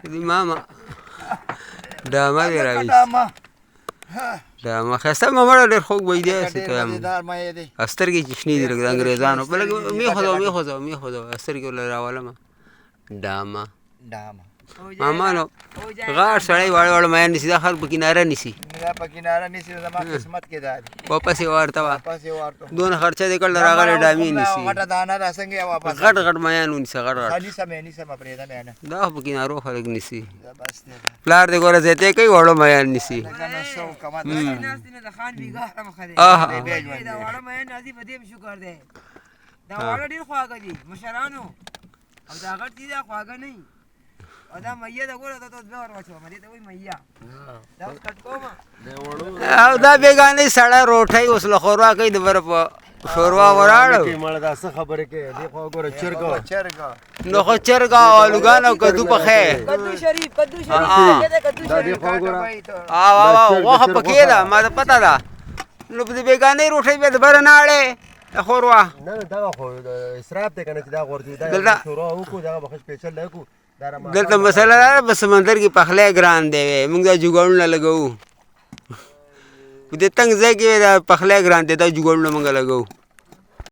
دې ماما ډامه دې راویست. ډامه. ډامه ښایسته ممړه، ډېر خوږ وای دی. ډېر څه ته مزیدار مې دی. سترګې چې شنې دي لکه د انګریزانو. سترګې بلکې دي، می غټې خوځوه، می غټې. خوځوه، می خوځوه، سترګې ورله راولمه. ډامه. ډامه. ماما نو غاړ سړی واړه واړه میان نیسي، دا خلک په کناره نیسي. دا په کناره نیسي، زما قسمت کې دا دی. واپس یې ورته وه. واپس یې ورته. دونه خرچه دې کړل، راغلی ډامې نیسي. غټه دانه ده، څنګه یې واپس؟ غټ غټ میان ونیسه، غټ غټ. نیسه مې، نیسه مې، پرېږده مې نه. دا خو په کنارو خلک نیسي. دا بس دی. پلار دې ګوره زیاتې کوي، وړو میان نیسي. لکه نو څه وکړم؟ ناست نه د خان بیګا هم ښه دی. آه. بیا ژوند دا دی. واړه میان راځي، په دې هم شکر دی. دا واړه ډېر خواږه دي مشرانو، او دا غټ دي، دا خواږه نه وي. او دا میه ده، ګوره، دا ته اوس بیا ور واچوم، دې ته وایي میه. دا اوس کټ کوم. او دا بیګانې سړی روټۍ اوس له ښوروا کوي، د بره په ښوروا وراړو. مړه، دا څه خبرې کوي؟ دې خو ګوره چرګ. چرګ. نو خو چرګ او آلوګان او کدو پخې. کدو شریف، کدو شریف. دې کدو دا دې شریف. خو ګوره. او او غوښه پکې ده، ما ته پته ده. نو په دې بیګانې روټۍ بیا د بره نه اړې د ښوروا. نه نه، دغه خو اسراف دی کنه چې دا غورځي دا. دلته- شروع وکړو، دغه بخښ پیچل لګو، دا را دلته مسله دا ده، په سمندر کې پخلی ګران دی وی. موږ دا جوګړونه لګوو په دې تنګ ځای کې، دا پخلی ګران دی، دا جوګړونه موږ لګوو.